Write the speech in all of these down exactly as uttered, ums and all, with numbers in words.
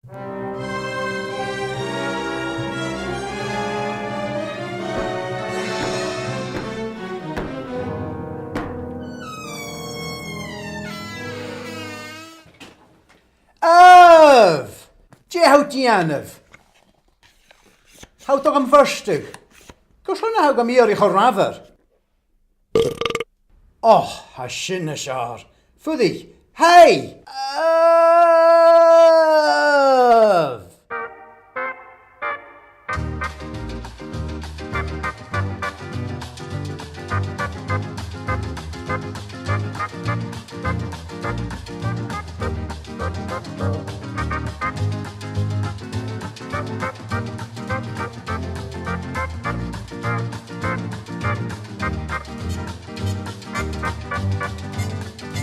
Eubh! Dè tha thu a' dèanamh? Tha thu a' dol gam bheartachadh. Carson a tha thu gam iarraidh cho rathmhor? Och, tha sin nas fheàrr. Fuirich. Hey! Eubh!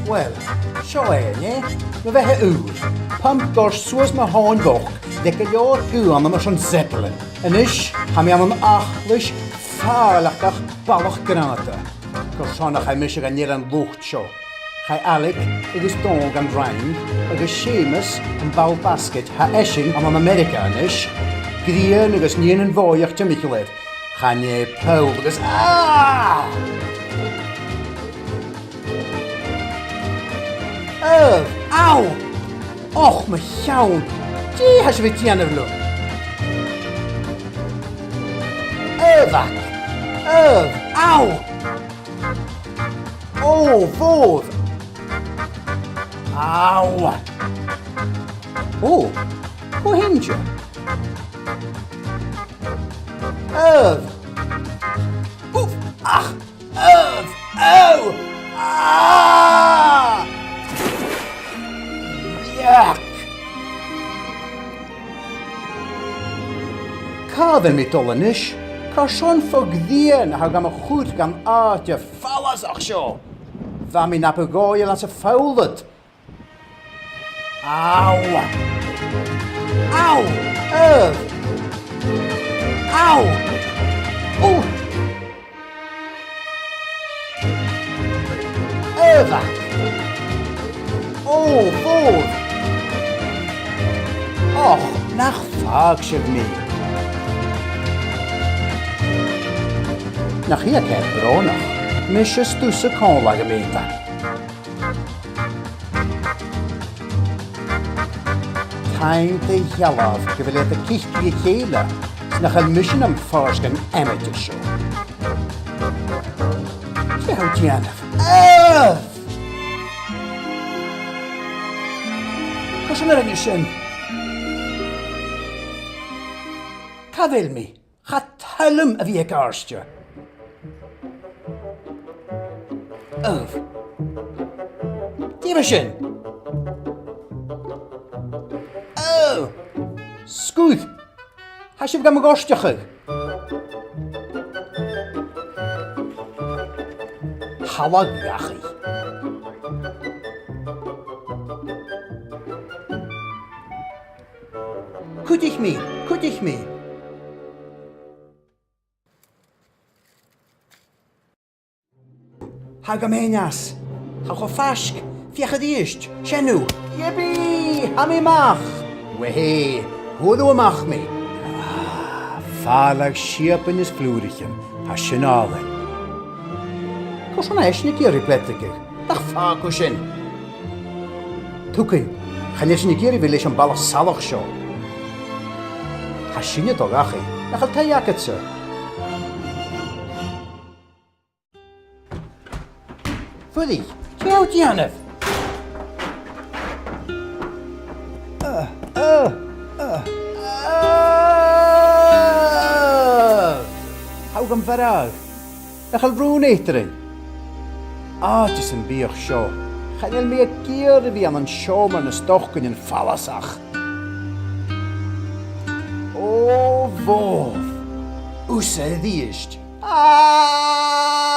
Uill, seo e, an e? Mo bheatha ùr. Pump goirt suas mo thòin bhochd, le gu leòr guth ann mar sin Zeppelin. A-nis, tha mi ann an achlais fàilteach balach grànda. Carson a chaidh mise dhan eilean lochd seo? Chaidh Alec agus Dòmhnall dhan Fhraing, agus Seumas am ball-basgaid, tha esan ann an Ameireaga a-nis, grian agus nigheanan bhòidheach timcheall air. Chan e Paul agus, ah! Eubh! Ow! Och, mo cheann! Dè tha sibh a' dèanamh leam? Eubh! Eubh! Ow! Ò, bhobh! Ow! Ò, cò th' innte? Eubh! Uf! Ach! Eubh! Eubh! Ah! Yuck! Càit a bheil mi a' dol a-nis? Carson fo ghrian a tha gam chur dhan àite fallasach seo? Bha mi na bu dhòigheil anns a' Phowlad. Ow! Ow! Eubh! Ow! Ò! Eubh! Ò, bhobh! Och, nach fhàg sibh mi. Nach fhiach e brònach, mise is tusa còmhla gam fhèin. Taing do dh'fhalbh gu bheil iad a' ciceadh a chèile, 's nach eil mise nam faireachdainn amaideach seo. Dè tha thu a' dèanamh? Eubh! Carson a rinn thu sin? Càit a bheil mi? Cha toil leam a bhith aig àirde. Eubh. Dè bha sin? Eubh! Sguir! Tha sibh gam ghortachadh. Thalla dhachaigh. Cuidich mi! Cuidich mi! Tha gam fhèin às. Tha e cho faisg. Feuch a-rithist. Sin thu. Yippee! Tha mi a-mach! Wehey! Fhuair thu a-mach mi. Ah, fàileadh siabann is flùraichean. Tha sin àlainn. Carson a tha esan ag iarraidh pleidigeadh? Nach fhàg thu sin? Thugainn, chan eil sinn ag iarraidh a bhith leis a' bhalach salach seo. Tha sinne a' dol dhachaigh, nach eil taigh agadsa? Fuirich, dè tha thu a' dèanamh? Ah, ah, ah, ah. Tha thu gam bhearradh. Nach eil rùn eatarra? Àite sam bith ach seo. Chan eil mi ag iarraidh a bhith ann an seòmar nan stocainnean fallasach. Ò, bhobh! Thusa a-rithist. Ah!